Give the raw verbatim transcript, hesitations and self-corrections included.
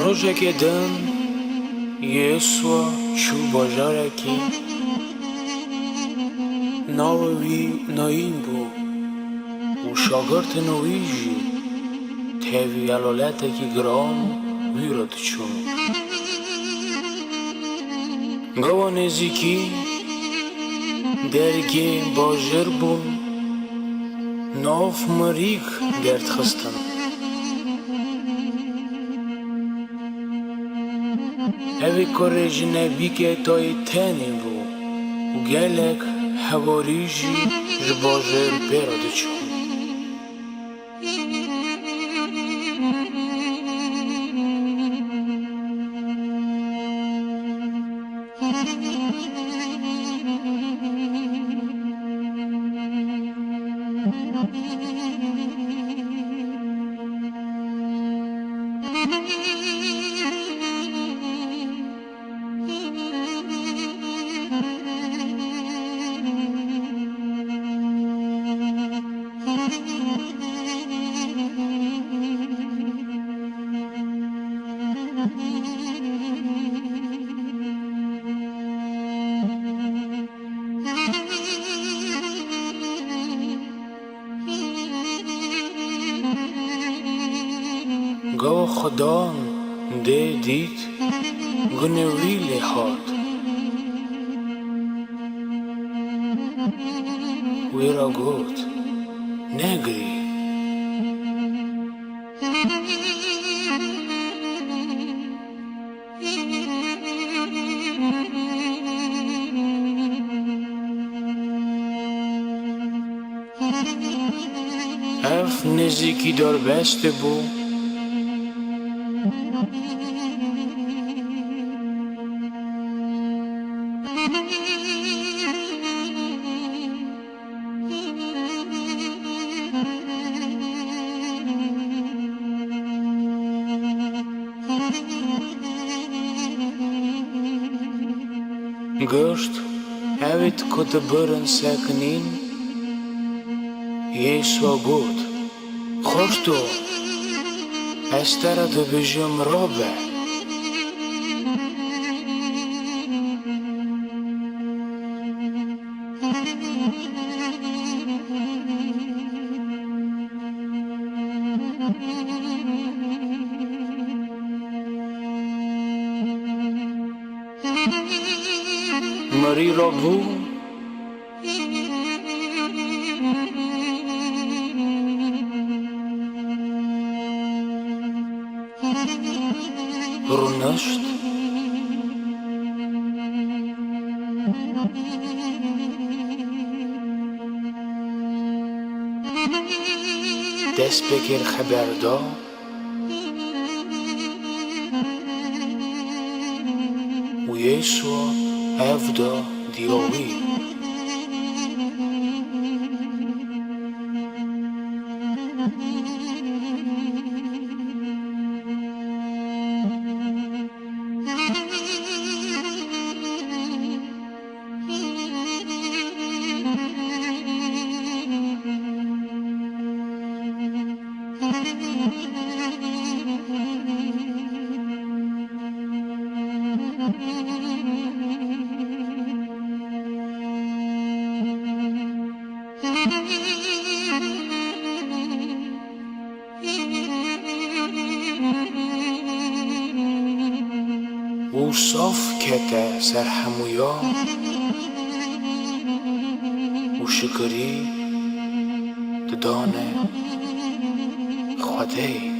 Rojekê din Yêsûa çû bajarekî navê wî Nayîn bû û şagirtên wî jî tevî elaletekî giran wî re diçûn. Gawa nêzîkî dergê bajêr bûn, nav mirîk derdixistin. Evê kurê jinebîkê tayê tenê bû û gelek hewarî jî ji bajêr pê re diçûn. Gawa Xudan dê dît, gunê wî lê hat. Wê re got, "Negirî." Ev nêzîkî darbestê bû. Girt, evêt ku dibirin sekinîn, Yêsûa got, "Xorto, ez te re dibêjim, rabe." Mirî rabû. Rûnişt. Dest pê kir xeber da. Û Yêsûa ev da diya wî. Û saf kete ser hemûyan û şikirî didane Xwedê.